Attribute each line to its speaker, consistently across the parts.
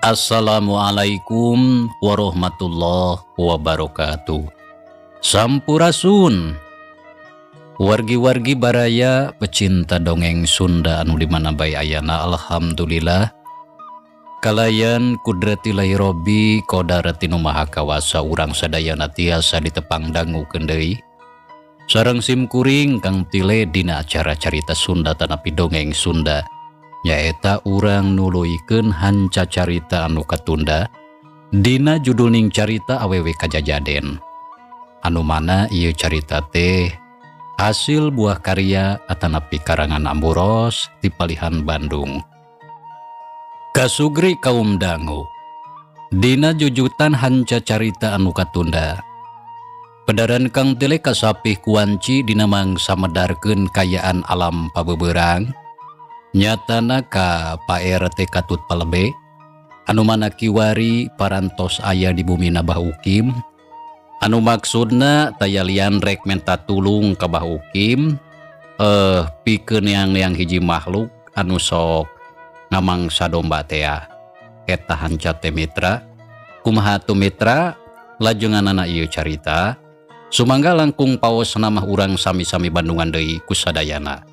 Speaker 1: Assalamualaikum warahmatullahi wabarakatuh. Sampurasun. Wargi-wargi baraya pecinta dongeng Sunda anu di mana bae ayana, alhamdulillah kalayan kudratillahi robbi kodarati nu maha kawasa urang sadayana tiasa ditepang dangukeun deui sareng sim kuring Kang Tile dina acara carita Sunda tanapi dongeng Sunda, nyaeta urang nuluykeun hanca carita anu katunda dina judulning carita Awewe Kajajaden, anu mana ieu carita teh hasil buah karya atanapi karangan Amburos di Palihan Bandung. Kasugri kaum dangu dina jujutan hanca carita anu katunda, pedaran Kang Tile kasapih kuanci dina mangsa medarkeun kayaan alam pabeberang, nyatana ka Pak RT Katut Palebe anu mana kiwari parantos aya di bumi Bah Ukim, anu maksudna taya lian rek menta tulung ka Bah Ukim pikeun neang-neang hiji makhluk anu sok ngamangsa domba tea. Eta hanca teh mitra. Kumaha atuh mitra lajenganana ieu carita? Sumangga langkung paos namah urang sami-sami bandungan deui kusadayana.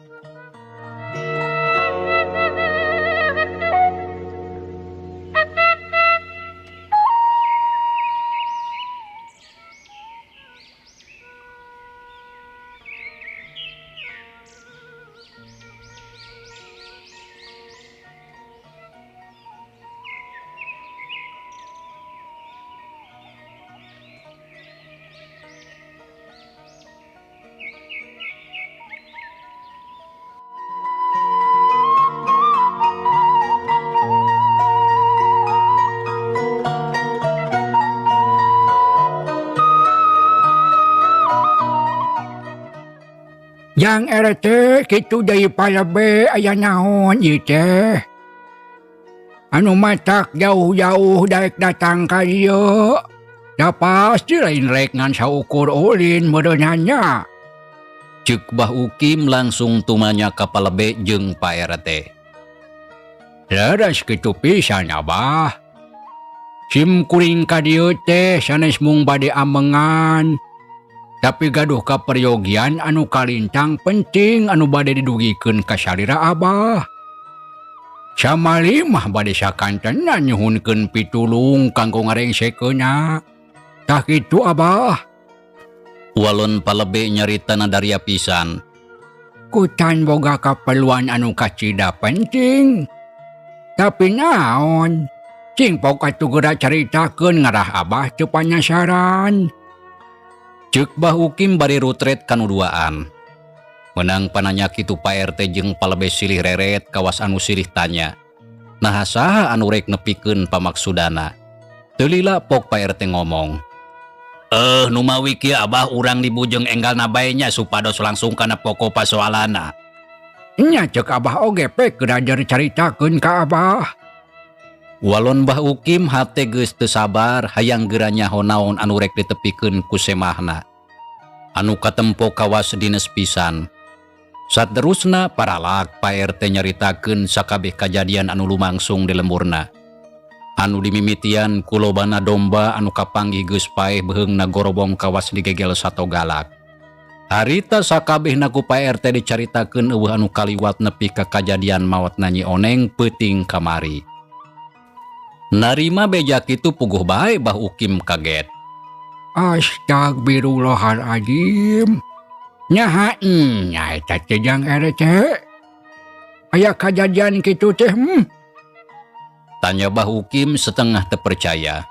Speaker 2: Jang RT kitu deui palebe, aya naon ieu teh? Anu matak jauh-jauh daek datang ka dieu. Da pasti lain rek ngan saukur ulin meureunana nya.
Speaker 1: Ceuk Bah Ukim langsung tumanya ka palebe jeung Pak RT.
Speaker 2: Leres kitu pisan, Abah. Sim kuring ka dieu teh sanes mung bade amengan. Tapi gaduh kaperyogian anu kalintang penting anu bade didugikeun ka salira Abah. Samali mah bade sakantenan nyuhunkeun pitulung kanggo ngarengsekeunna. Tah kitu, Abah.
Speaker 1: Walon palebe nyarita nadaria pisan.
Speaker 2: Kutan boga kaperluan anu kacida penting. Tapi naon? Cing pok atuh geura caritakeun ngarah Abah teu panyasaran.
Speaker 1: Ceuk Bah Ukim bari rutret kanu duaan. Menang pananya kitu Pak RT jeung palebe silih reret kawas anu silih tanya. Nah, saha anu rek nepikeun pamaksudana? Teu lila pok Pak RT ngomong. Numawi kieu Abah, urang dibujeng enggalna bae nya supados langsung kana pokok pasoalana.
Speaker 2: Nya ceuk Abah oge pek geura caritakeun ka Abah.
Speaker 1: Walon Bah Ukim hate geus teu sabar hayang geura nyaho naon anu rek ditepikeun ku semahna. Anu katempo kawas dines pisan. Saterusna paralak Pak RT nyaritakeun sakabeh kajadian anu lumangsung di lemburna. Anu dimimitian ku lobana domba anu kapanggih geus paeh beheungna gorobong kawas digegel sato galak. Harita sakabehna ku Pak RT dicaritakeun euweuh anu kaliwat nepi ka kajadian maotna Nyi Oneng peuting kamari. Narima beja kitu puguh bae Bah Ukim kaget.
Speaker 2: Astagfirullahaladzim. Nyaha nya eta teh, Jang RT? Aya kajadian kitu teh?
Speaker 1: Tanya Bah Ukim setengah terpercaya.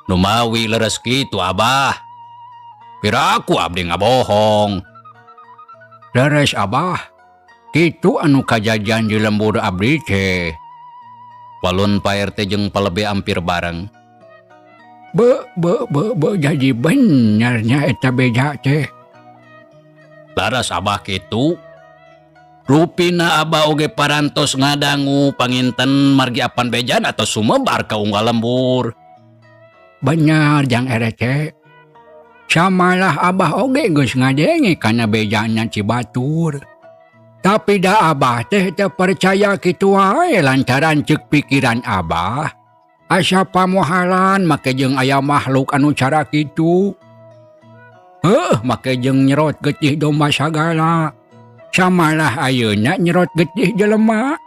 Speaker 1: Numawi leres kitu, Abah. Piraku abdi ngabohong.
Speaker 2: Leres, Abah. Kitu anu kajadian di lembur abdi teh.
Speaker 1: Walon Pak RT jeung palebe ampir bareng.
Speaker 2: Be be be be, jadi benernya eta beja teh.
Speaker 1: Laras, Abah, kitu. Rupina Abah oge parantos ngadangu panginten margi apan bejan atau sumebar ka unggal lembur.
Speaker 2: Bener, Jang RT. Samalah Abah oge geus ngadenge kana bejana Cibatur. Tapi da Abah teh teu percaya kitu wae lantaran ceuk pikiran Abah asa pamohalan make jeung aya makhluk anu cara kitu. Heuh, make jeung nyerot getih domba sagala. Samalah ayeuna nyerot getih jelema.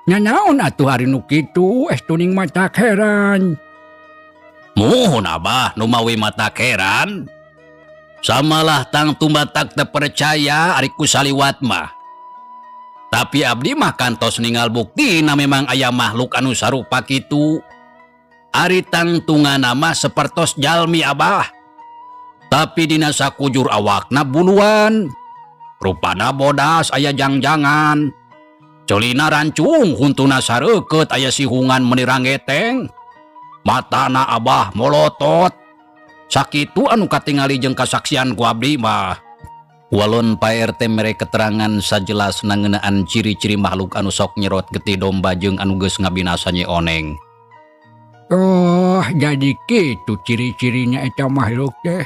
Speaker 2: Nya naon atuh ari nu kitu estuning matak heran.
Speaker 1: Muhun Abah nu mawi matak heran. Samalah tangtu matak teu percaya ari ku saliwat mah. Tapi abdi mah kantos ningal buktina memang aya makhluk anu sarupa kitu. Ari tangtungana mah sapertos jalmi Abah. Tapi dina sakujur awakna buluan. Rupana bodas aya jangjangan. Ceulina rancung huntuna sareukeut aya sihungan meuni ranggeteng. Matana Abah molotot. Sakitu anu katingali jeung kasaksian ku abdi mah. Walon Pak RT mere keterangan sajelasna ngeunaan ciri-ciri makhluk anu sok nyerot getih domba jeung anu geus ngabinasa Nyi Oneng.
Speaker 2: Oh, jadi kitu ciri-cirinya eta makhluk teh.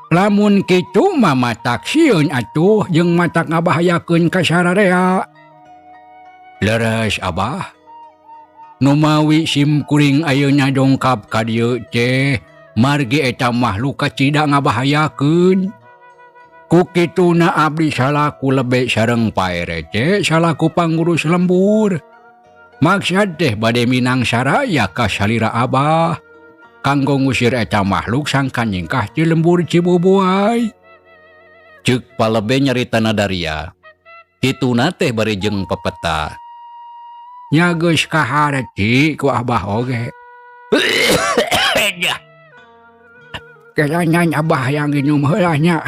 Speaker 2: Lamun kitu mah matak sieun atuh jeung matak ngabahayakeun ka sararea. Leres Abah. Numawi sim kuring ayeuna dongkap ka dieu teh margi eta makhluk kacida ngabahayakeun. Ku kituna abdi salaku lebe sareng Pak RT salaku pangurus lembur. Maksad teh bade minang saraya ka salira Abah kanggo ngusir eta makhluk sangkan nyingkah ti lembur Cibubuay.
Speaker 1: Ceuk palebe nyarita nadaria. Kituna teh bari jeung pepeta.
Speaker 2: Nya geus kaharti ku Abah oge. Kerangan Abah yang nginum heula nya.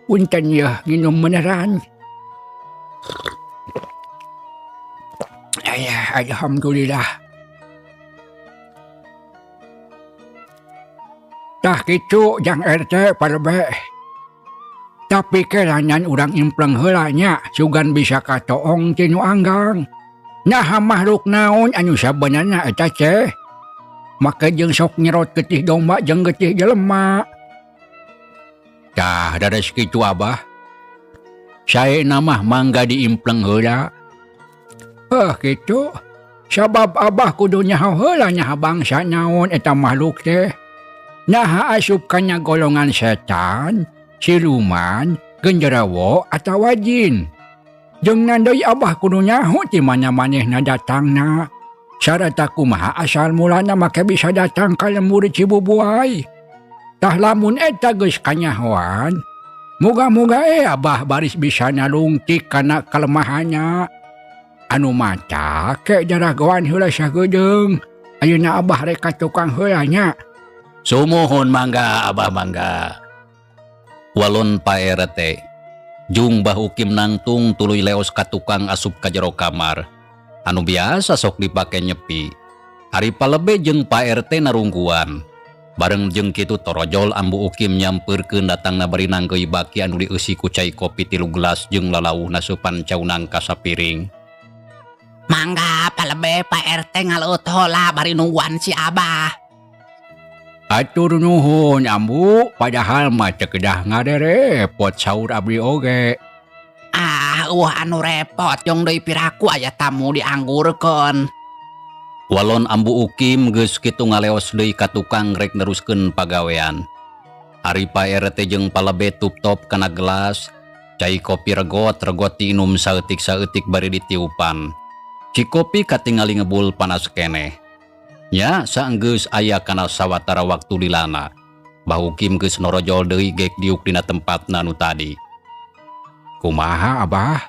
Speaker 2: Punten yeuh nginum beneran. Ayah, alhamdulillah. Tah kitu jang RT palebe. Tapi kerangan urang impleng heula nya sugan bisa katoong ti nu anggang. Naha makhluk naon anu sabenerna eta teh? Make jeung sok nyerot getih domba jeung getih jelema. Tah dadas kitu Abah. Saena mah mangga diimpleng heula. Heuh kitu. Sabab Abah kudu nyaho heula nyaha bangsa naon eta makhluk teh. Naha asup kana golongan setan, siluman, genderuwo atawa jin. Jeung deui Abah kudu nyaho ti mana manehna datangna. Sarata kumaha asal mulana make bisa datang ka lembur Cibubuay. Tah lamun eta geus kanyahoan, muga-muga Abah baris bisa nalungtik kana kelemahannya. Anu mata ke jaragoan heula sagedeung. Ayeuna Abah rek ka tukang heula nya.
Speaker 1: Sumuhun mangga Abah mangga. Walon Pak RT. Jung Bah Ukim nangtung tuluy leos ka tukang asup ka jero kamar. Anu biasa sok dipake nyepi. Ari palebe jeung Pak RT narungguan. Bareng jeung kitu torojol Ambu Ukim nyampeurkeun datangna bari nanggeui baki anu dieusi ku cai kopi 3 gelas jeung lalauhna seupan cau nangka sapiring.
Speaker 3: Mangga palebe Pak RT ngaleut heula bari nungguan si Abah.
Speaker 2: Atur nuhun Ambu, padahal mah teu kedah ngarerepot saur abdi oge.
Speaker 3: Ah, eueuh anu repot jong deui piraku aya tamu dianggurkeun.
Speaker 1: Walon Ambu Ukim geus kitu ngaleos deui ka tukang rek neruskeun pagawean. Ari Pak RT jeung palebe tup-top kana gelas, cai kopi regot-regot diinum saeutik-saeutik bari ditiupan. Cikopi katingali ngebul panas keneh. Nya saenggeus aya kana sawatara waktu lilana. Bah Ukim geus norojol deui gek diuk dina tempatna nu tadi.
Speaker 2: Kumaha Abah?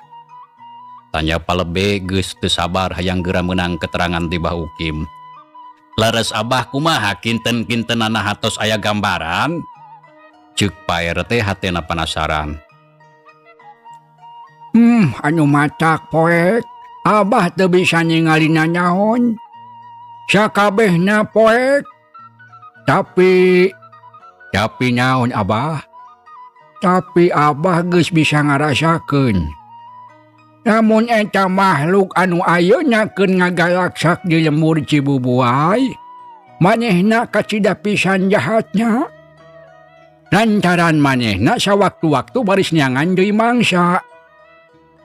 Speaker 1: Tanya palebe geus teu sabar hayang geura meunang keterangan ti Bah Ukim. Laras Abah kumaha kinten-kintenana hatos aya gambaran? Ceuk Pak RT hatena penasaran.
Speaker 2: Anu matak poek. Abah teu bisa ningali nanaon. Sakabehna poek. Tapi naon Abah? Tapi Abah geus bisa ngarasakeun. Namun eta makhluk anu ayeuna keur ngagalaksak di lembur Cibubuay, manehna kacida pisan jahatnya. Lantaran manehna sawaktu-waktu baris neangan deui mangsa.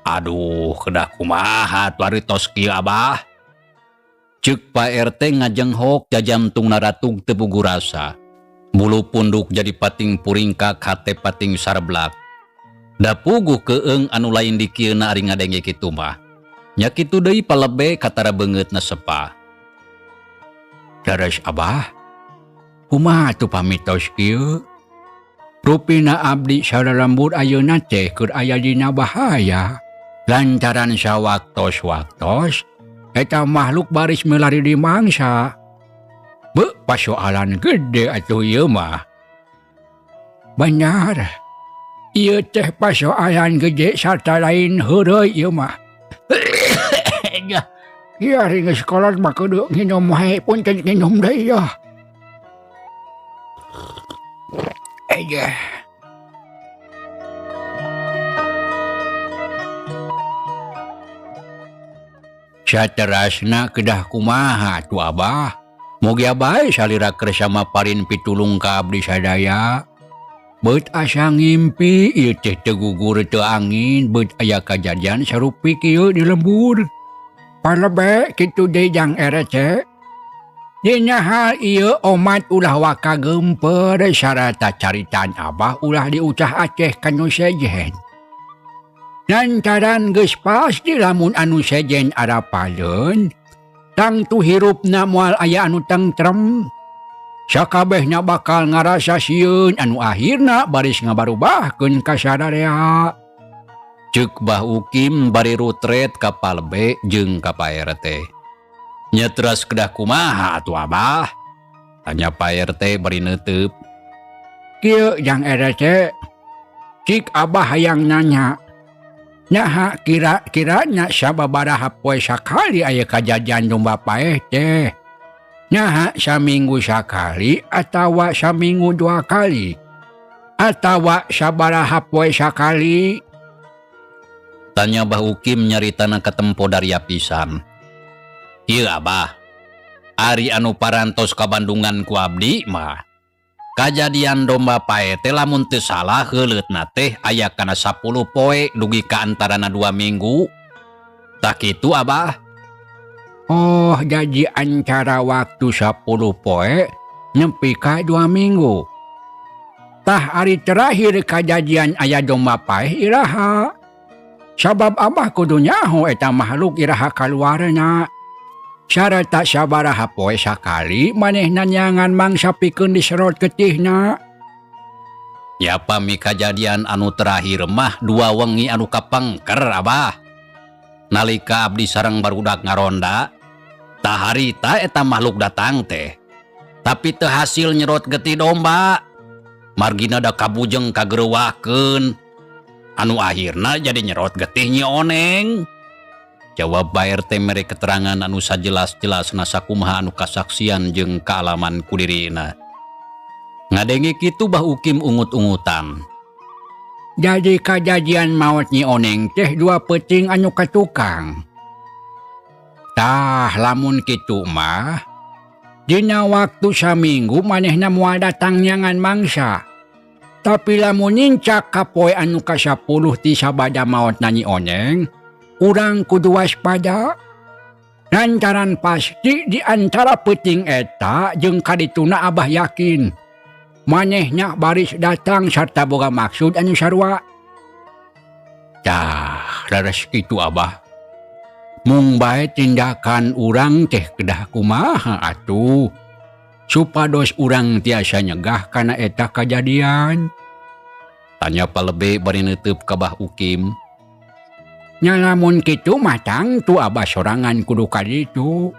Speaker 1: Aduh, kedah kumaha atuh ari tos kieu Abah? Ceuk Pak RT ngajenghok jajantung naratug teu puguh rasa. Bulu punduk jadi pating puringkak hate pating sarblak. Da puguh keung anu lain dikieuna ari ngadenge kitu mah. Nya kitu deui palebe katara beungeutna sepa.
Speaker 2: Leres Abah, kumaha atuh pami tos kieu? Rupina abdi saralembur ayeuna teh keur aya dina bahaya. Lantaran sawaktos-waktos eta makhluk baris milari di mangsa. Beuh, pasoalan gede atuh ieu mah. Benar. Ieu teh pasoalan gede sarta lain heureuy ieu mah. Ieu ari geus kolot mah kudu nginum wae, punten nginum deui yeuh. Ejeh. Saterasna kedah kumaha atuh Abah? Mugia bae salira kersa maparin pitulung ka abdi sadaya. Beut asa ngimpi ieu teh teu gugur teu angin, beut aya kajadian sarupi kieu di lembur. Palebe kitu deui jang RT. Dina hal ieu omat ulah waka geumpeur sarata caritaan Abah ulah diucah aceh ka nu sejen. Lantaran geus pasti lamun anu sejen arapaleun, tangtu hirupna moal aya anu tentrem. Sakabehna bakal ngarasa sieun anu akhirna baris ngabarubahkeun ka sadarea.
Speaker 1: Ceuk Bah Ukim bari rutret ka Palebe jeung ka Pak RT. Nya teras kedah kumaha atuh Abah? Tanya Pak RT bari neuteup.
Speaker 2: Kieu jang RT, cik Abah hayang nanya. Naha kira-kiranya sababaraha poe sakali aya kajadian domba paeh teh? Naha saminggu sakali atawa saminggu dua kali? Atawa sabaraha poe sakali?
Speaker 1: Tanya Bah Ukim nyaritana katempo daria pisan. Ieu Abah, ari anu parantos kabandungan ku abdi mah. Kajadian domba pae teh lamun teu salah heuleutna teh aya kana 10 poe dugi ka antarana 2 minggu. Tah kitu Abah.
Speaker 2: Oh, jadi antara waktu 10 poe nepi ka 2 minggu. Tah ari terakhir kajadian aya domba paeh iraha. Sabab Abah kudu nyaho eta makhluk iraha kaluarna. Sarata sabaraha poe sakali manehna nyangan mangsa pikeun diserot getihna.
Speaker 1: Ya pami kajadian anu terakhir mah 2 wengi anu kapengker Abah. Nalika abdi sareng barudak ngaronda, tah harita eta makhluk datang teh. Tapi teu hasil nyerot getih domba. Margina da kabujeng kagerewahkeun. Anu akhirna jadi nyerot getih Nyi Oneng. Jawab Pak RT mere keterangan anu sajelas-jelasna sakumaha anu kasaksian jeung kaalaman ku dirina. Ngadenge kitu Bah Ukim ungut-ungutan.
Speaker 2: Jadi kajadian maot Nyi Oneng teh 2 peuting anu katukang. Tah lamun kitu mah dina waktu saminggu manehna moal datang nyangan mangsa. Tapi lamun nincak ka poe anu ka-10 ti sabada maotna Nyi Oneng, urang kudu waspada. Lantaran pasti di antara peuting eta jeung kadituna Abah yakin manehna baris datang sarta boga maksud anu sarua. Tah, leres kitu Abah. Mung bae tindakan urang teh kedah kumaha atuh supados urang tiasa nyegah kana eta kajadian.
Speaker 1: Tanya Palebe bari neuteub ka Bah Ukim.
Speaker 2: Nya lamun kitu mah tangtu Abah sorangan kudu ka ditu.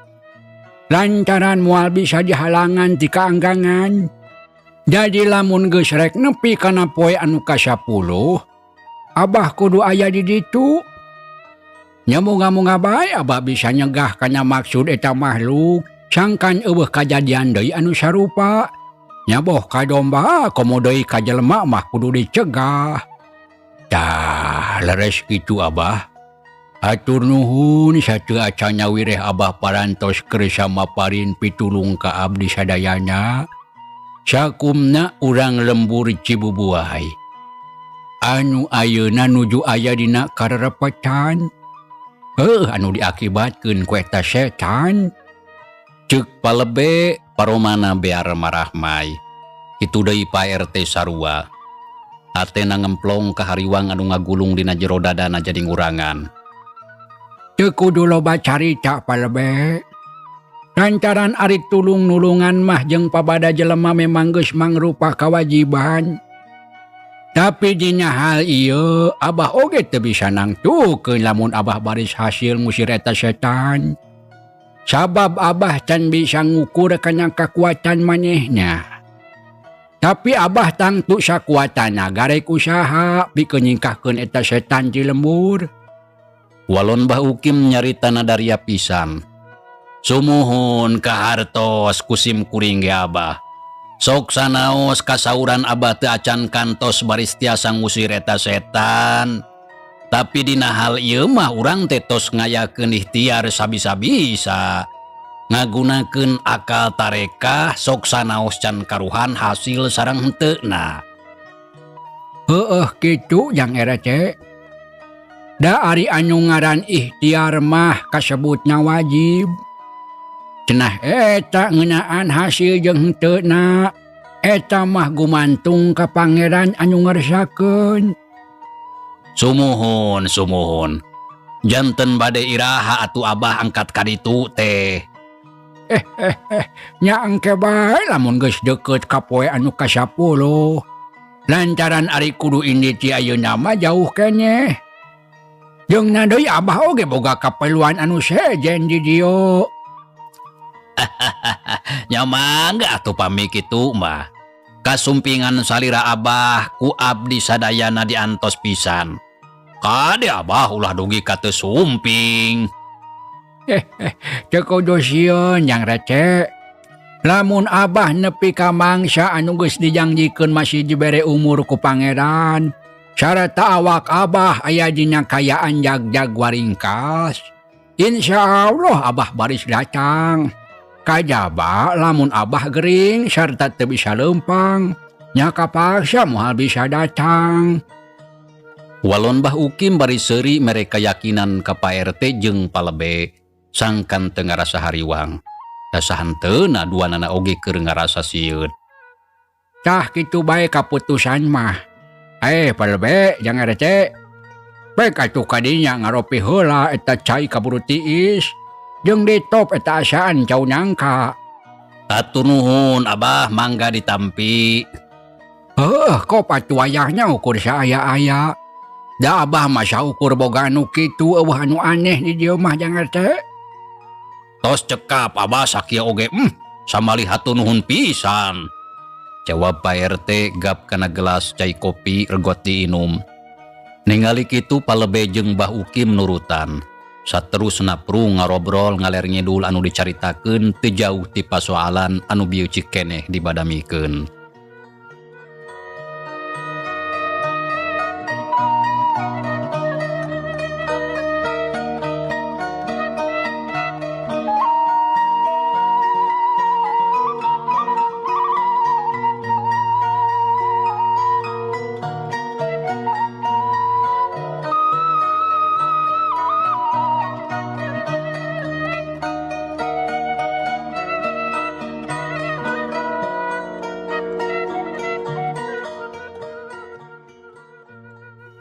Speaker 2: Lantaran moal bisa dihalangan ti kaanggangan. Jadi lamun geus rek nepi kana poe anu ka-10, Abah kudu aya di ditu. Nya moga-moga bae Abah bisa nyegah kana maksud eta makhluk, sangkan eueuh kajadian deui anu sarupa. Nya boh ka domba komo deui ka jelema mah kudu dicegah. Tah, leres kitu Abah. Atur nuhun sateu acan nyawireh Abah parantos kersa maparin pitulung ka abdi sadayana. Sakumna urang lembur Cibubuay. Anu ayeuna nuju aya dina karerepetan. Heuh anu diakibatkeun ku eta setan.
Speaker 1: Ceuk Palebe paromana bear marahmai. Kitu deui Pak RT sarua. Hatena ngemplong ka hariwang anu ngagulung dina jero dadana jadi ngurangan.
Speaker 2: Teu kudu loba carita Palebe. Lantaran ari tulung nulungan mah jeung pabada jelema memang geus mangrupa kawajiban. Tapi dina hal ieu Abah oge teu bisa nangtukeun lamun Abah baris hasil ngusir eta setan. Sabab Abah can bisa ngukur kana kakuatan manehna. Tapi Abah tangtu sakuatana garek usaha pikeun nyingkahkeun eta setan di lembur.
Speaker 1: Walon Bah Ukim nyaritana daria pisan. Sumuhun kahartos kusim kuring ge Abah. Sok sanaos kasauran Abah teu acan kantos baris tiasa ngusir eta setan. Tapi dina hal ieu mah urang teh tos ngayakeun ikhtiar sabisa-bisa. Ngagunakeun akal tarekah sok sanaos can karuhan hasil sareng henteuna.
Speaker 2: Heueuh kitu Jang RT. Da ari anu ngaran ikhtiar mah kasebutna wajib. Cenah eta ngeunaan hasil jeung henteuna. Eta mah gumantung ka pangeran anu ngersakeun.
Speaker 1: Sumuhun, sumuhun. Janten bade iraha atuh Abah angkat ka ditu teh.
Speaker 2: Nya engke bae lamun geus deukeut ka poe anu ka-10. Lantaran ari kudu indit ti ayeuna mah jauh keneh. Jeung na deui Abah oge boga kaperluan anu sejen di dieu.
Speaker 1: Nya mangga atuh pami kitu mah. Kasumpingan salira Abah ku abdi sadayana diantos pisan. Kade Abah ulah dugi ka teu sumping.
Speaker 2: Teu kudu sieun Jang Rece. Lamun Abah nepi ka mangsa anu geus dijangjikeun masih dibere umur ku pangeran, sarta awak Abah aya dina kayaan jag-jag waringkas. Insya Allah Abah baris datang. Kajaba lamun Abah gering sarta teu bisa leumpang, nya kapaksa moal bisa datang.
Speaker 1: Walon Bah Ukim bari seuri mere kayakinan ka Pak RT jeung Palebe sangkan teu ngarasa hariwang. Da sahanteuna duanana oge keur ngarasa sieun.
Speaker 2: Tah kitu bae kaputusan mah. Palebe Jang RT. Bae atuh kadinya ngaropi heula eta cai kaburu tiis. Jeung ditop eta asaan cau nangka.
Speaker 1: Atur nuhun Abah mangga ditampi.
Speaker 2: Heuh, kop atuh wayahnya ukur saaya-aya. Da Abah mah saukur boga anu kitu eueuh anu aneh di dieu mah Jang RT.
Speaker 1: Tos cekap Abah sakieu oge, samali hatur nuhun pisan. Jawab Pak RT gap kana gelas cai kopi regot diinum. Ningali kitu Palebe jeung Bah Ukim nurutan. Saterusna prung ngarobrol ngaler ngidul anu dicaritakeun teu jauh ti pasoalan anu bieu cik keneh dibadamikeun.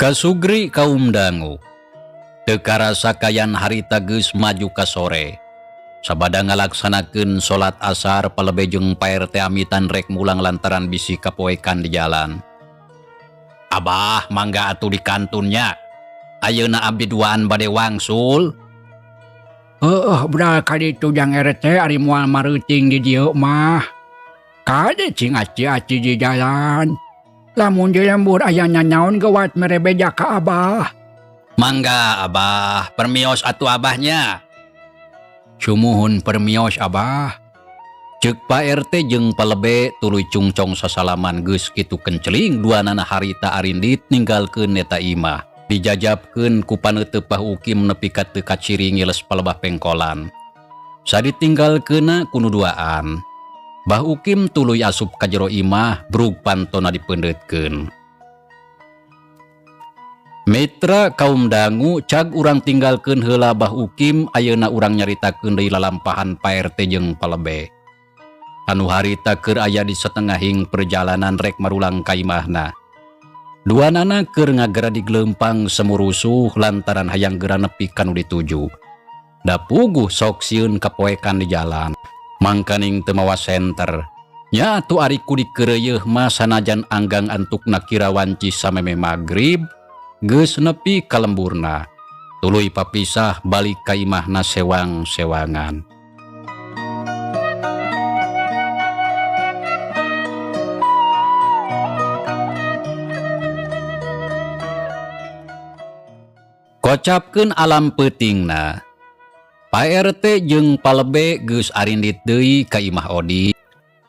Speaker 1: Kasugri kaum dangu. Teu karasa kayan harita geus maju ka sore. Sabada ngalaksanakeun salat asar Palebe jeung Pak RT amitan rek mulang lantaran bisi kapoekan di jalan. Abah mangga atuh di kantunnya. Ayeuna abdi duaan bade wangsul.
Speaker 2: Heueuh budal ka ditu Jang RT ari moal mareuting di dieu mah. Kade cing aci-aci di jalan. Lamun di lembur aya nanaon geuwat mere beja ka Abah.
Speaker 1: Mangga Abah, permios atuh abahnya.
Speaker 2: Sumuhun permios Abah.
Speaker 1: Ceuk Pak RT jeung Palebe tuluy cungcong sasalaman geus kitu kenceling duanana harita arindit ninggalkeun eta imah. Dijajabkeun ku paneuteup Bah Ukim nepi ka teu kaciri ngiles palebah pengkolan. Saditinggalkeunna ku nu duaan. Bah Ukim tuluy asup ka jero imah brug pantona dipeundeutkeun. Mitra kaum dangu cag urang tinggalkeun heula Bah Ukim ayeuna urang nyaritakeun deui lalampahan Pak RT jeung Palebe. Anu harita keur aya di setengahing perjalanan rek marulang ka imahna. Duanana keur ngagera digelempang semurusuh lantaran hayang geura nepi ka nu dituju. Da puguh sok sieun kapoekan di jalan. Mangkaning teu mawa senter. Nya atuh ari ku dikeureuyeeh mah sanajan anggang antukna kira wanci sameme magrib geus nepi ka lemburna. Tuluy papisah balik ka imahna sewang-sewangan. Kocapkeun alam peutingna. Pak RT jeung Palebe geus arindit deui ka imah Odi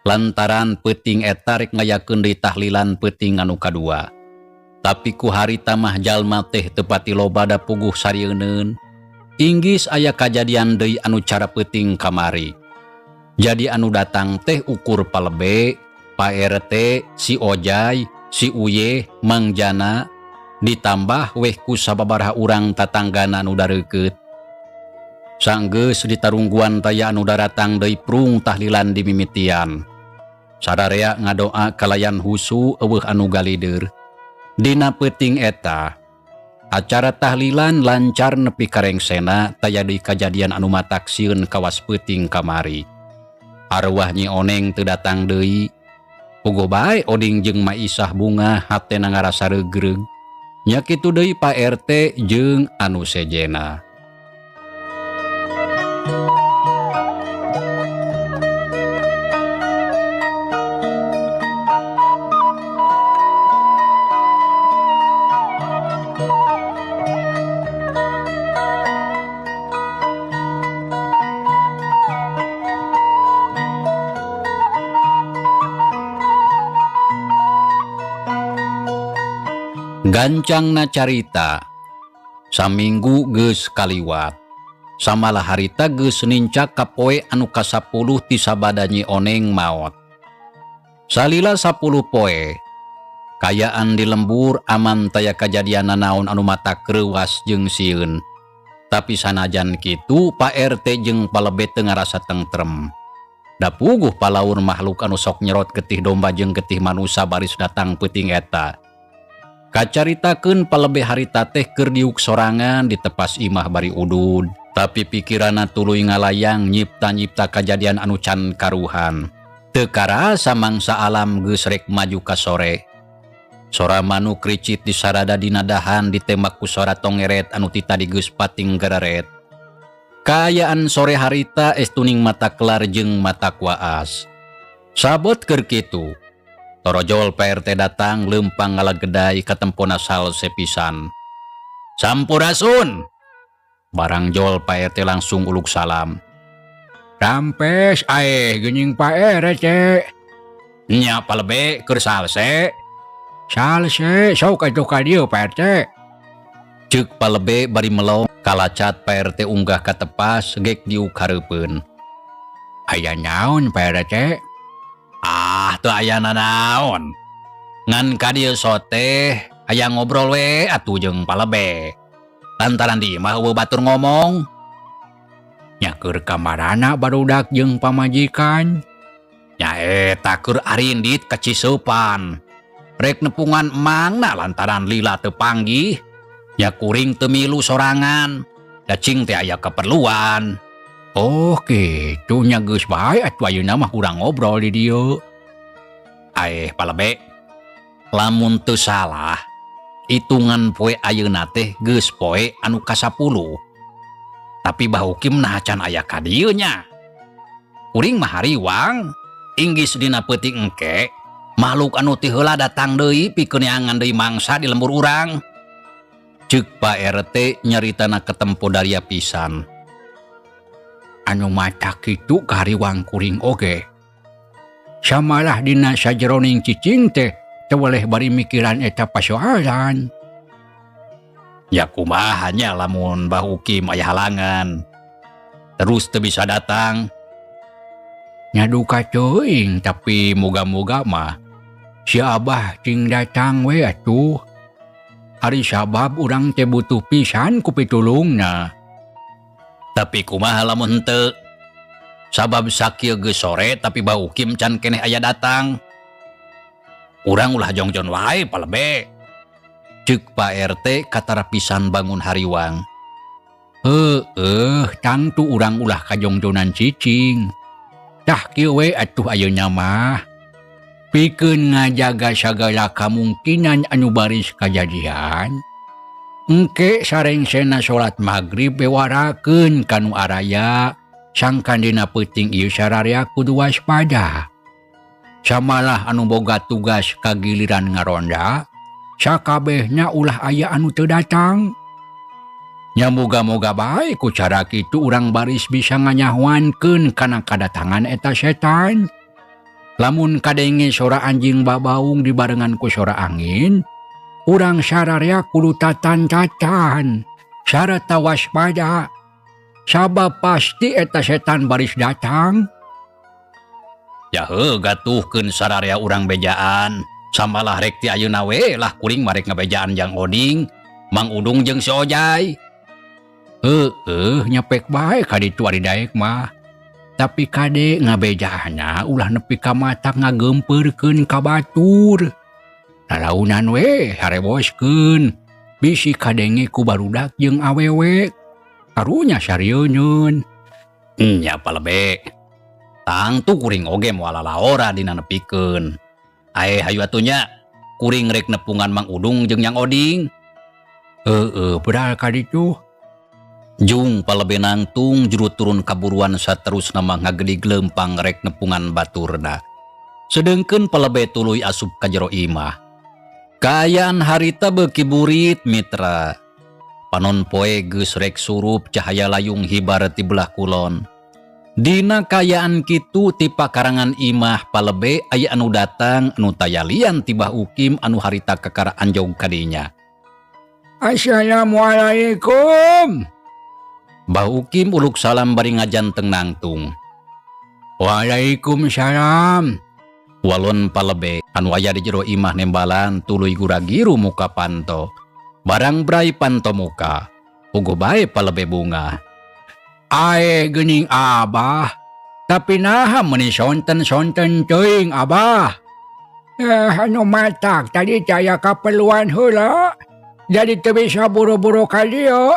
Speaker 1: lantaran peuting eta rek ngayakeun deui tahlilan peuting anu kadua. Tapi ku harita mah jalma teh teu pati loba da puguh sarieunkeun. Inggis aya kajadian deui anu cara peuting kamari. Jadi anu datang teh ukur Palebe, Pak RT, si Ojai, si Uye, Mang Jana, ditambah weh ku sababaraha urang tatanggana anu dareukeut. Sanggeus ditarungguan taya anu daratang deui prung tahlilan dimimitian. Sararea ngadoa kalayan husu eueuh anu galider. Dina peuting eta, acara tahlilan lancar nepi karengsena taya deui kajadian anu matak sieun kawas peuting kamari. Arwah Nyi Oneng teu datang deui. Puguh bae Oding jeung Maisah bunga hatena ngarasa reugreug. Nya kitu deui Pak RT jeung anu sejena. Gancangna carita, saminggu geus kaliwat. Samalah harita geus nincak ka poe anu ka-10 ti sabada Nyi Oneng maot. Salila 10 poe, kayaan di lembur aman taya kajadian nanaon anu matak reuas jeung sieun. Tapi sanajan kitu Pak RT jeung Palebe teu ngarasa tentrem. Da puguh palaur makhluk anu sok nyerot getih domba jeung getih manusa baris datang peuting eta. Kacaritakeun Palebe harita teh keur diuk sorangan di tepas imah bari udud. Tapi pikiranna tuluy ngalayang nyipta-nyipta kajadian anu can karuhan. Teu karasa mangsa alam geus rek maju ka sore. Sora manuk ricit disarada dina dahan ditembak ku sora tongeret anu ti tadi geus pating geraret. Kaayaan sore harita estuning mata kelar jeung mata kuaas. Sabot keur kitu. Torojol Pak RT datang lempang ngalagedai katempona salse pisan. Sampurasun. Barang jol Pak RT langsung uluk salam.
Speaker 2: Rampes aeh geuning Pak RT.
Speaker 1: Nya Palebe keur salse.
Speaker 2: Salse sok atuh ka dieu Pak RT.
Speaker 1: Ceuk Palebe bari melong kalacat Pak RT unggah ka tepas gek diuk hareupeun.
Speaker 2: Aya naon Pak RT?
Speaker 1: Ah, teu aya nanaon. Ngan ka dieu sote aya ngobrol we atuh jeung Palebe. Lantaran di imah eueuh batur ngomong.
Speaker 2: Nya keur kamarana barudak jeung pamajikan.
Speaker 1: Nya eta keur arindit ka Ciseupan. Rek nepungan emangna lantaran lila teu panggih. Nya kuring teu milu sorangan. Da cing teh aya keperluan.
Speaker 2: Oh kitu nya geus bae atuh ayeuna mah urang ngobrol di dieu.
Speaker 1: Aeh Palebe, lamun teu salah hitungan poe ayeuna teh geus poe anu ka-10. Tapi Bah Ukim nah can aya ka dieu nya. Kuring mah hariwang, inggis dina peuting engke makhluk anu ti heula datang deui pikeun neangan deui mangsa di lembur urang. Ceuk Pak RT nyaritana ketempo daria pisan.
Speaker 2: Anu mata kitu kariwang kuring oge. Samalah dina sajeroning cicing teh teu weleh bari mikiran eta pasoalan.
Speaker 1: Ya kumaha nya lamun Bah Ukim aya halangan. Terus teu bisa datang.
Speaker 2: Nya duka teuing tapi moga-moga mah si Abah cing datang we atuh. Ari sabab urang teh butuh pisan ku pitulungna.
Speaker 1: Tapi kumaha lamun henteu? Sabab sakieu geus sore tapi Bah Ukim can keneh aya datang. Urang ulah jongjon wae palebe. Ceuk Pak RT katara pisan bangun hariwang.
Speaker 2: Heueuh, tangtu urang ulah kajongjonan cicing. Tah kieu we atuh ayeuna mah. Pikeun ngajaga sagala kamungkinan anu baris kajadian. Engke sarengsena salat magrib bewarakeun ka nu araya sangkan dina peuting ieu sararea kudu waspada. Samalah anu boga tugas kagiliran ngaronda, sakabehna ulah aya anu teu datang. Nya moga-moga bae ku cara kitu urang baris bisa nganyahoankeun kana kadatangan eta setan. Lamun kadenge sora anjing babaung dibarengan ku sora angin, urang sararea kudu tatan-tatan sarta waspada. Sabab pasti eta setan baris datang.
Speaker 1: Ya heuh gatuhkeun sararea urang bejaan. Samalah rek ti ayeuna we lah kuring marek ngabejaan jang Oding, Mang Udung jeung si Ojai.
Speaker 2: Heueuh nyepek bae ka ditu ari daek mah. Tapi kade ngabejaanna ulah nepi ka mata ngagempeurkeun ka batur. Lalaunan we hareboskeun. Bisi kadenge ku barudak jeung awewe. Karunya sarieun.
Speaker 1: Nya palebe. Tangtu kuring oge moal lalaora dina nepikeun. Ae hayu atuh nya, kuring rek nepungan Mang Udung jeung Yang Oding.
Speaker 2: Heueuh bedal ka ditu.
Speaker 1: Jung palebe nangtung juru turun kaburuan saterusna mah ngagedig leumpang rek nepungan baturna. Sedengkeun palebe tuluy asup ka jero imah. Kaayaan harita beuki burit mitra. Panon poe geus rek surup cahaya layung hibar ti belah kulon. Dina kaayaan kitu ti pakarangan imah palebe aya anu datang anu tayalian ti Bah Ukim anu harita kakara anjog kadinya.
Speaker 2: Assalamualaikum.
Speaker 1: Bah Ukim uluk salam bari ngajanteng nangtung.
Speaker 2: Waalaikumsalam.
Speaker 1: Walon palebe anu aya di jero imah nembalan tuluy guragiru muka panto. Barang brai panto muka. Puguh bae palebe bunga.
Speaker 2: Ae geuning abah. Tapi naha meuni sonten-sonten teuing abah. Anu matak tadi teh aya kaperluan heula. Jadi teu bisa buru-buru ka dieu.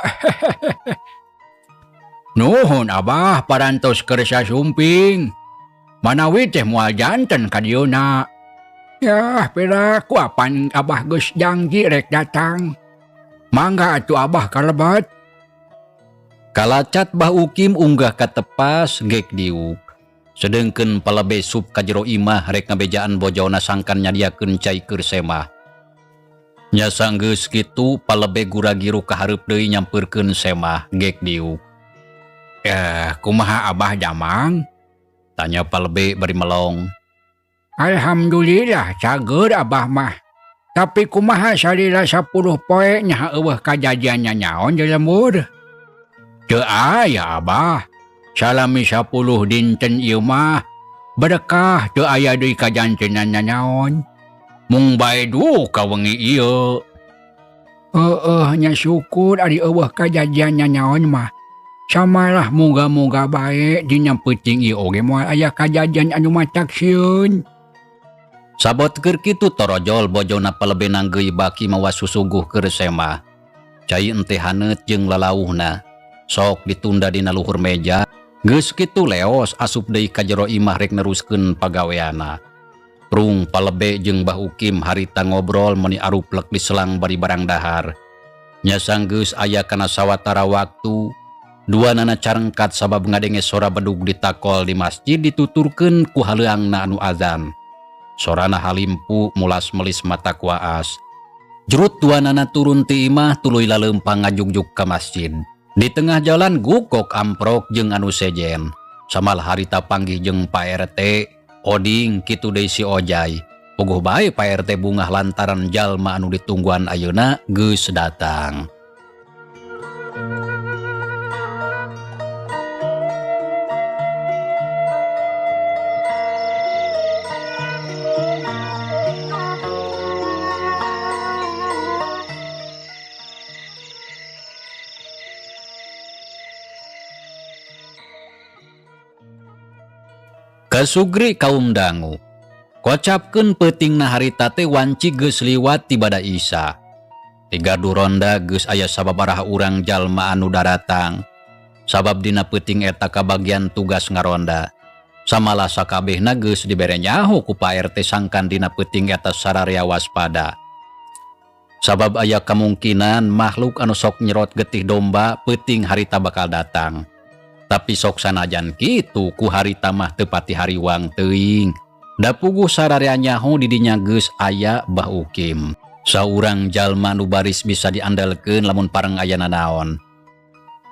Speaker 2: Nuhun abah parantos kersa sumping. Manawi teh moal janten ka dieuna. Yah piraku apan abah geus janji rek datang. Mangga atuh abah kalebet.
Speaker 1: Kalacat Bah Ukim unggah ka tepas gek diuk. Sedengkeun palebe sup ka jero imah rek ngabejaan bojona sangkan nyadiakeun cai keur semah. Nya sanggeus kitu palebe guragiru ka hareup deui nyampeurkeun semah gek diuk.
Speaker 2: Kumaha abah damang?
Speaker 1: Tanya palebe bari melong.
Speaker 2: Alhamdulillah cager abah mah. Tapi kumaha salila 10 poe nya eueuh kajadian nyaon di lembur? Teu aya abah. Salami 10 dinten ieu mah berkah teu aya deui kajantenan nyaon. Mung bae duka wengi ieu. Heueuh nya syukur ari eueuh kajadian nyaon mah. Samalah moga-moga bae dina peuting ieu oge moal aya kajadian anu matak sieun.
Speaker 1: Sabot keur kitu torojol bojona palebe nanggeui baki mawa susuguh keur semah. Cai ente haneut jeung lalauhna. Sok ditunda dina luhur meja. Geus kitu leos asup deui ka jero imah rek neruskeun pagaweana. Prung palebe jeung Bah Ukim harita ngobrol meuni aruplek di selang bari barang dahar. Nya sanggeus aya kana sawatara waktu. Dua nana carengkat sabab ngadenge sora bedug ditakol di masjid dituturkeun ku haleuangna anu azan. Sorana halimpu mulas melis mata kuaas. Jurut dua nana turun ti imah tuluy laleumpang ngajugjuk ka masjid. Di tengah jalan gukok amprok jeung anu sejen. Samal harita panggih jeung Pak RT, Oding kitu deui si Ojai. Puguh bae Pak RT bungah lantaran jalma anu ditungguan ayeuna geus datang. Kasugri kaum dangu. Kocapkeun peutingna harita teh wanci geus liwat ti bada Isa. Di gardu ronda geus aya sababaraha urang jalma anu daratang. Sabab dina peuting eta kabagian tugas ngaronda. Samalah sakabehna geus dibere nyaho ku Pak RT sangkan dina peuting eta sararea waspada. Sabab aya kamungkinan makhluk anu sok nyerot getih domba peuting harita bakal datang. Tapi sok sanajan kitu ku harita mah teu pati hariwang teuing. Da puguh sararea nyaho di dinya geus aya Bah Ukim. Saurang jalma nu baris bisa diandalkeun lamun pareng aya nanaon.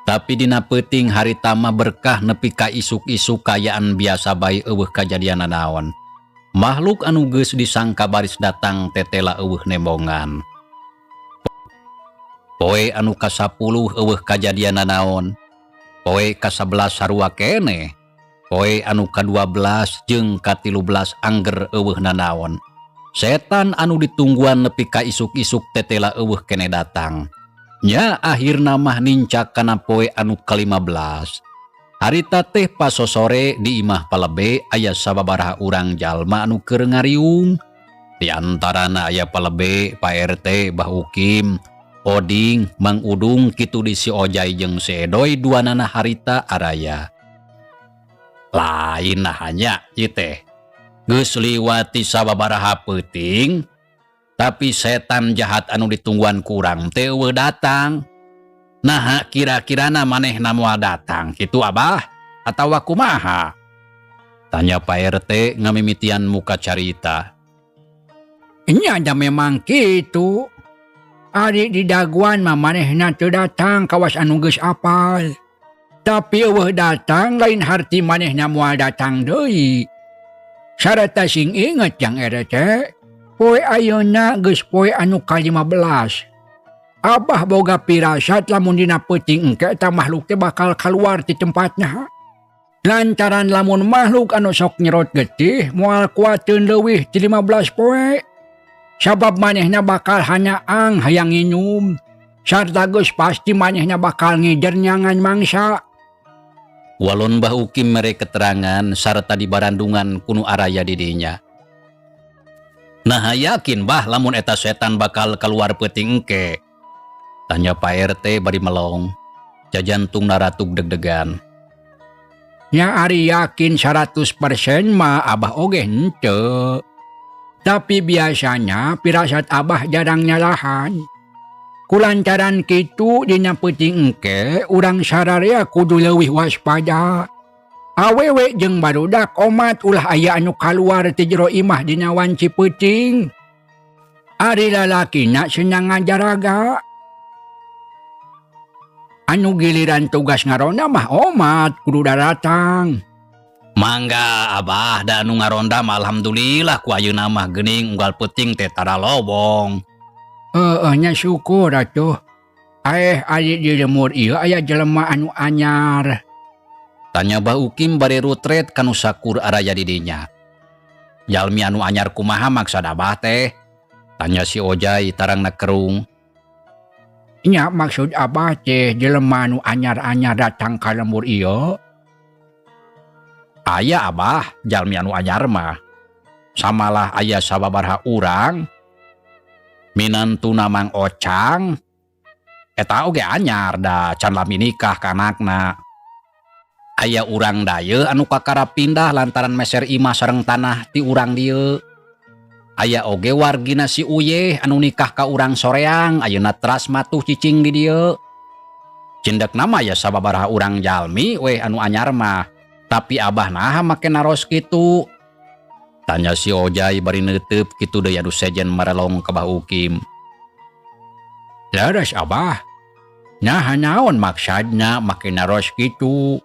Speaker 1: Tapi dina peuting harita mah berkah nepi ka isuk-isuk kaayaan biasa bae euweuh kajadian nanaon. Makhluk anu geus disangka baris datang tetela euweuh nembongan. Poe anu ka-10 euweuh kajadian nanaon. Poe ka-11 sarua keneh. Poe anu ka-12 jeung ka-13 angger euweuh nanaon. Setan anu ditungguan nepi ka isuk-isuk tetela euweuh keneh datang. Nya akhirna mah nincak kana poe anu ka-15. Harita teh pasosore di imah palebe aya sababaraha urang jalma anu keur ngariung. Di antarana aya palebe, Pak RT, Bah Ukim, Oding, Mang Udung, kitu di si Ojai jeung si Edoy duanana harita araya. Lain nah nya ieu teh. Geus liwati sababaraha peuting, tapi setan jahat anu ditungguan kurang teh euweuh datang. Naha kira-kirana manehna moal datang kitu Abah atawa kumaha? Tanya Pak RT ngamimitian muka carita.
Speaker 2: Nya da memang kitu. Ari di daguan mah manehna teu datang kawas anu geus apal. Tapi euweuh datang lain harti manehna moal datang deui. Sarata sing inget Jang RT, poe ayeuna geus poe anu ka-15. Abah boga pirasat lamun dina peuting engke eta makhluk teh bakal kaluar ti tempatna. Lantaran lamun makhluk anu sok nyerot getih moal kuateun leuwih ti 15 poe. Sabab manehna bakal hanyaang hayang nginum. Sarta geus pasti manehna bakal ngider nyangan mangsa.
Speaker 1: Walon Bah Ukim mere keterangan sarta dibarandungan kunu araya di dinya. Nah yakin bah lamun eta setan bakal keluar peuting engke. Tanya Pak RT bari melong. Jajantung naratug deg-degan.
Speaker 2: Nya ari yakin 100% mah Abah oge henteu. Tapi biasanya pirasat Abah jarang nyalahan. Kulantaran kitu dina peuting engke urang sararea kudu leuwih waspada. Awewe jeung barudak omat ulah aya anu kaluar ti jero imah dina wanci peuting. Ari lalakina senang ngajaraga. Anu giliran tugas ngaronda mah omat kudu daratang.
Speaker 1: Mangga Abah da anu ngaronda mah alhamdulillah ku ayeuna mah geuning unggal peuting teh tara lobong.
Speaker 2: Heeh nya syukur atuh. Aeh ari di lemur ieu aya jelema anu anyar.
Speaker 1: Tanya Bah Ukim bari rutret kanu sakur araya di dinya. Jalmi anu anyar kumaha maksad Abah teh? Tanya si Ojai tarangna kerung.
Speaker 2: Nya maksud Abah teh jelema anu anyar-anyar datang ka lembur ieu.
Speaker 1: Aya Abah jalmi anu anyar mah. Samalah aya sababaraha urang. Minantuna Mang Ocang. Eta oge anyar da can lami nikah ka anakna. Aya urang daye anu kakara pindah lantaran meser imah sareng tanah ti urang dieu. Aya oge wargina si Uyeh anu nikah ka urang soreang ayeuna teras matuh cicing di dieu. Cindekna mah aya sababaraha urang jalmi weh anu anyar mah. Tapi Abah naha make naros kitu? Tanya si Ojai bari neuteup kitu deui anu sejen marelong ka Bah Ukim.
Speaker 2: Leres Abah. Naha naon maksadna make naros kitu?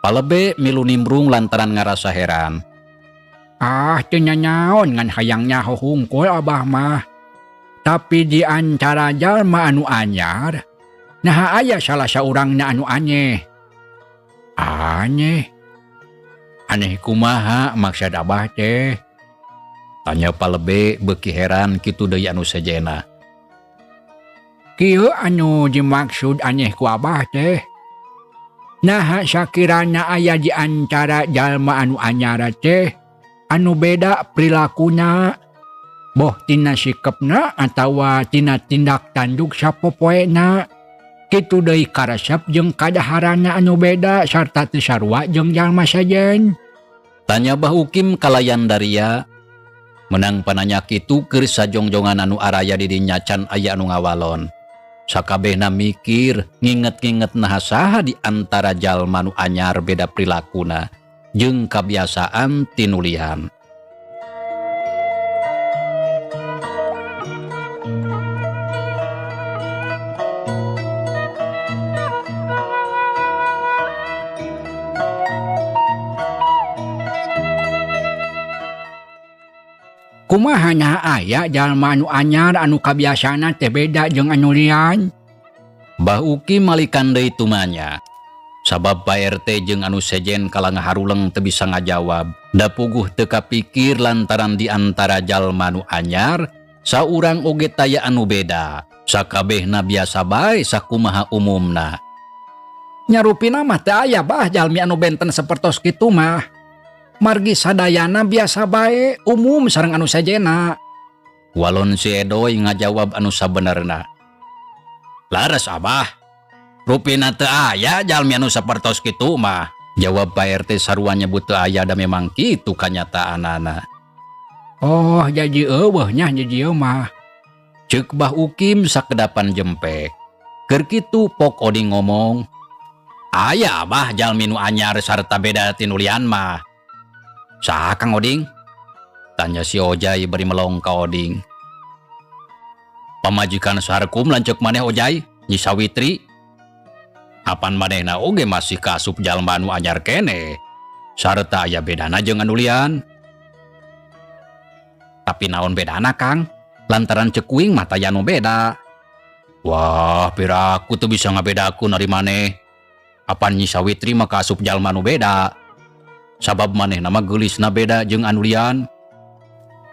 Speaker 1: Palebe milu nimbrung lantaran ngarasa heran.
Speaker 2: Ah, teu nanaon ngan hayang nyaho hungkul Abah mah. Tapi di antara jalma anu anyar, naha aya salah saurangna anu aneh. Aneh? Aneh kumaha maksad Abah teh?
Speaker 1: Tanya Palebe beuki heran kitu deui anu sejena.
Speaker 2: Kieu anu dimaksud aneh ku Abah teh. Naha sakirana aya di antara jalma anu anyar teh anu beda perilakuna, boh tina sikepna atawa tina tindak tanduk sapopoena. Kitu deui karesep jeung kadaharana anu beda sarta teu sarua jeung jalma sejen.
Speaker 1: Tanya Bah Ukim kalayan daria. Menang pananya kitu keur sajongjongan anu araya di dinya can aya anu ngawalon. Sakabehna mikir, nginget-nginget naha saha di antara jalma nu anyar beda prilakuna jeung kabiasaan tinulihan.
Speaker 2: Kumaha nya aya jalma anu anyar anu kabiasana teh beda jeung anu lian?
Speaker 1: Bah Uki malikan deui tumanya. Sabab Pak RT jeung anu sejen kala ngaharuleng teu bisa ngajawab. Da puguh teu kapikir lantaran di antara jalma nu anyar saurang oge taya anu beda. Sakabehna biasa bae sakumaha umumna.
Speaker 3: Nyarupina mah teu aya bah jalmi anu benten sapertos kitu mah. Margi sadayana biasa bae umum sareng anu sejena.
Speaker 1: Walon si Edoy ngajawab anu sabenerna. Laras abah, rupina teu aya jalmi anu sapertos kitu mah. Jawab Pak RT sarua nyebut teu aya da memang kitu kanyataanana.
Speaker 2: Oh jadi eueuh nya jadi ieu mah.
Speaker 1: Ceuk Bah Ukim sakedapan jempe. Keur kitu Pok Oding ngomong, aya abah jalmi nu anyar sarta beda tinulian mah. Saha Kang Oding? Tanya si Ojai bari melong ka Oding. Pamajikan Sarkum lanceuk maneh Ojai, Nyi Sawitri. Apan manehna oge masih kaasup jalma anu anyar keneh. Sarta aya bedana jeung anu lian. Tapi naon bedana Kang? Lantaran ceuk kuing mah taya nu beda. Wah, piraku teu bisa ngabedakeun ari maneh. Apan Nyi Sawitri mah kaasup jalma nu beda. Sabab manehna mah geulisna beda jeung anu lian.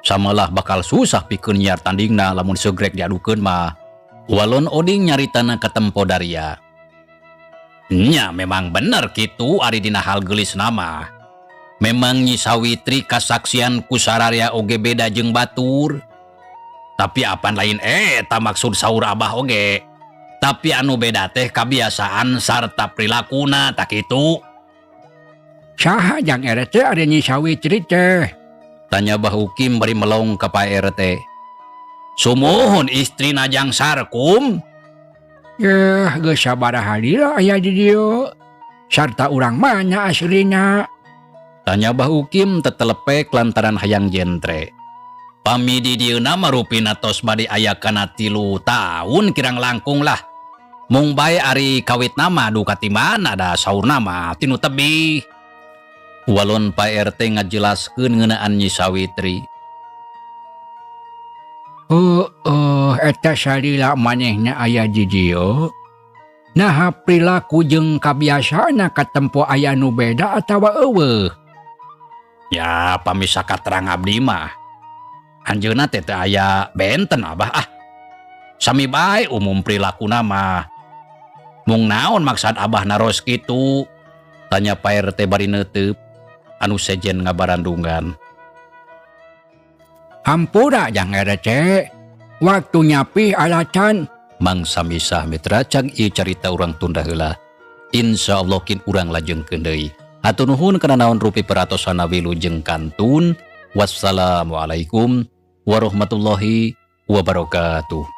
Speaker 1: Samalah bakal susah pikeun nyiar tandingna lamun segrek diadukeun mah. Walon Oding nyaritana katempo daria. Nya memang bener kitu ari dina hal geulisna mah. Memang Nyi Sawitri kasaksian ku sararea oge beda jeung batur. Tapi apan lain eta maksud saur abah oge. Tapi anu beda teh kabiasaan sarta prilakuna tak kitu.
Speaker 2: Saha jang RT ari Nyi Sawitri teh?
Speaker 1: Tanya Bah Ukim bari melong ka Pak RT. Sumuhun istrina jang Sarkum.
Speaker 2: Yeuh, geus sabaraha lila aya di dieu. Sarta urang mana aslina?
Speaker 1: Tanya Bah Ukim tetelepek lantaran hayang jentre. Pami di dieuna mah rupina tos bade aya kana 3 tahun kirang langkung lah. Mung bae ari kawitna mah duka ti mana da saurna mah tinu tebih. Walon Pak RT ngajelaskeun ngeunaan Nyi Sawitri.
Speaker 2: Heueuh, eta salila manehna aya di dieu. Naha perilaku jeung kabiasaanna katempo aya nu beda atawa eueuh?
Speaker 1: Ya pami sakaterang abdi mah. Anjeunna teh teu aya benten abah ah. Sami bae umum perilakuna mah. Mung naon maksad abah naros kitu? Tanya Pak RT bari neuteup. Anu sejen ngabarandungan.
Speaker 2: Hampura jang RT. Waktu nyapih alacan.
Speaker 1: Mangsa misah mitra cag ieu carita urang tunda heula. Insyaallah kin urang lajengkeun deui. Hatur nuhun kana naon rupi peratosana wilujeng kantun. Wassalamualaikum warahmatullahi wabarakatuh.